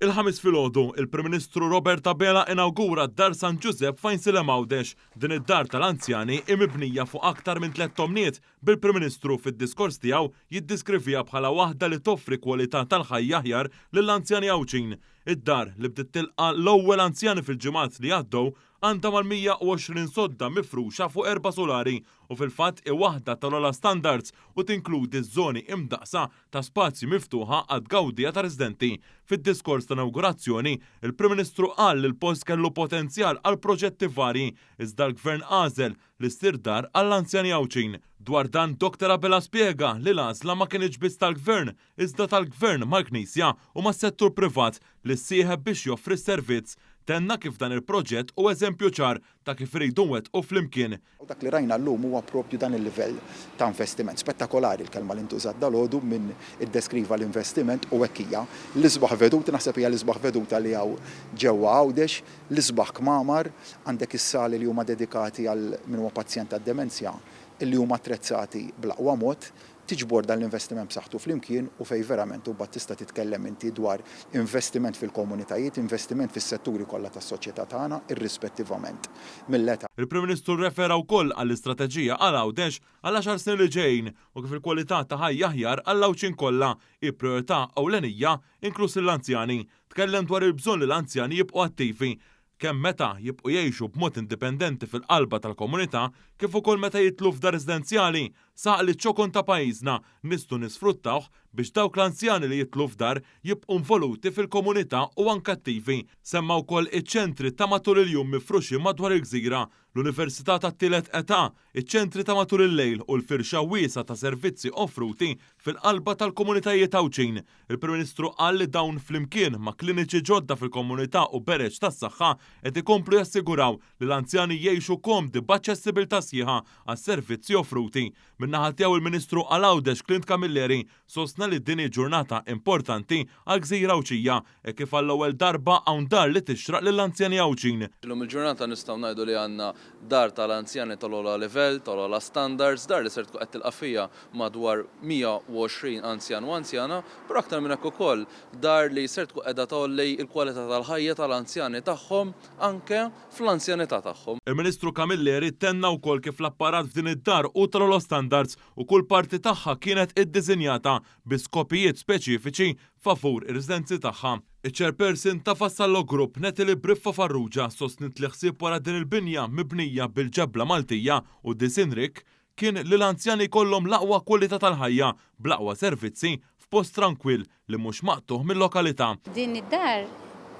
Il-Ħamis filgħodu, il-Prim Ministru Robert Abela inawgura d-Dar San Ġużepp f'Għajnsielem Għawdex. Din id-dar tal-anzjani hi mibnija fuq aktar minn 300 bil-Prim Ministru fid-diskors tiegħu jiddiskrivieha bħala waħda li toffri kwalità tal-ħajja aħjar lill-anzjani Għawdxin. Id-dar, li bdiet tilqa' l-ewwel anzjani fil-ġimgħat li għaddew, għandha mal-120 sodda mifruxa fuq erba' sulari u fil-fatt hi waħda tal-ogħla standards u tinkludi żoni imdaqqsa ta' spazji miftuħa għat-tgawdija tar-residenti. Fid-diskors ta' inawgurazzjoni, il-Prim Ministru qal li l-post kellu potenzjal għal proġetti varji, iżda l-Gvern għażel li ssir dar għall-anzjani Għawdxin. Dwar dan, Dr Abela spjega li l-għażla ma kinitx biss tal-Gvern, iżda tal-Gvern mal-Knisja u mas-settur privat li ssieħeb biex joffri s-servizz. Tenna kif dan il-proġett hu eżempju ċar ta' kif irridu nwettqu flimkien. U dak li rajna llum huwa proprju dan il-livell ta' investiment. Spettakolari l-kelma li ntużat dalgħodu min iddeskriva l-investiment u hekk hija. L-isbaħ veduta, naħseb hija l-isbaħ veduta li hawn ġewwa Għawdex, l-isbaħ kmamar, għandek is-sali li huma dedikati għal min huwa pazjent tad-demenzja illi huma attrezzati bl-aqwa mod, tiġbor dan l-investiment b'saħħtu flimkien u fejn verament imbagħad tista' titkellem inti dwar investiment fil-komunitajiet, investiment fis-setturi kollha tas-soċjetà tagħna irrispettivament mill-età. Il-Prim Ministru rrefera wkoll għall-istrateġija għal Għawdex għall-għaxar snin li ġejjin u kif il-kwalità ta' ħajja aħjar għall-Għawdxin kollha hi prijorità ewlenija inkluż lill-anzjani. Tkellem dwar il-bżonn li l-anzjani jibqgħu attivi kemm meta jibqgħu jgħixu b'mod indipendenti fil-qalba tal-komunità kif ukoll meta jidħlu f'dar residenzjali. Saħaq li ċ-ċokon ta' pajjiżna nistgħu nisfruttawh biex dawk l-anzjani li jidħlu f'dar jibqgħu involuti fil-komunità u anke attivi. Semma wkoll iċ-ċentri ta' matul il-jum mifruxin madwar il-gżira, l-Università tat-Tielet Età, iċ-ċentri ta' matul il-lejl u l-firxa wiesgħa ta' servizzi offruti fil-qalba tal-komunitajiet Għawdxin. Il-Prim Ministru qal li dawn flimkien ma' kliniċi ġodda fil-komunità u bereġ tas-saħħa qed ikomplu jassiguraw li l-anzjani jgħixu komdi b'aċċessibilità sħiħa għas-servizzi offruti. Min-naħa tiegħu il-Ministru għal Għawdex Clint Camilleri sostna li din hi ġurnata importanti għall-gżira Għawdxija hekk kif għall-ewwel darba hawn dar li tixraq lill-anzjani Għawdxin. Illum il-ġurnata nistgħu ngħidu li għandna dar tal-anzjani tal-ogħla livell, tal-ogħla standards, dar li ser tkun qed tilqa' fiha madwar 120 anzjan u anzjana, però aktar minn hekk ukoll dar li ser tkun qiegħda tgħolli l-kwalità tal-ħajja tal-anzjani tagħhom anke fl-anzjanità tagħhom. Il-Ministru Camilleri tenna wkoll kif l-apparat f'din id-dar hu tal-ogħla standards u kull parti tagħha kienet iddisinjata bi skopijiet speċifiċi favur ir-residenzi tagħha. Iċ-Chairperson ta' Vassallo Group, Natalie Briffa Farrugia, sostniet li ħsieb wara din il-binja mibnija bil-ġebla Maltija u disinn rikk kien li l-anzjani jkollhom l-aqwa kwalità tal-ħajja bl-aqwa servizzi f'post trankwill li mhux maqtugħ mil-lokalità. Din id-dar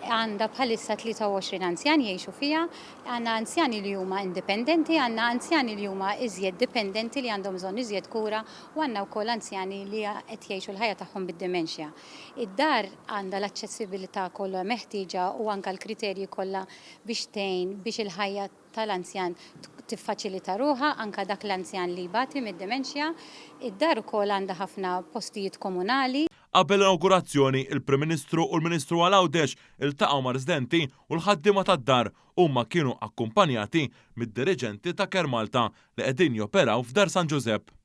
għandha bħalissa 23 anzjan jgħixu fiha. Għandna anzjani li huma indipendenti, għandna anzjani li huma iżjed dipendenti li għandhom bżonn iżjed kura u għandna wkoll anzjani li qed jgħixu l-ħajja tagħhom bid-dementia. Id-dar għandha l-aċċessibilità kollha meħtieġa u anke l-kriterji kollha biex tgħin biex il-ħajja tal-anzjan tiffaċilita ruħha, anke dak l-anzjan li jbati mid-dementia. Id-dar ukoll għandha ħafna postijiet komunali. Qabel l-inawgurazzjoni, il-Prim Ministru u l-Ministru għal Għawdex iltaqgħu mar-residenti u l-ħaddiema tad-dar. Huma kienu akkumpanjati mid-diriġenti ta' Care Malta li qegħdin joperaw f'Dar San Ġużepp.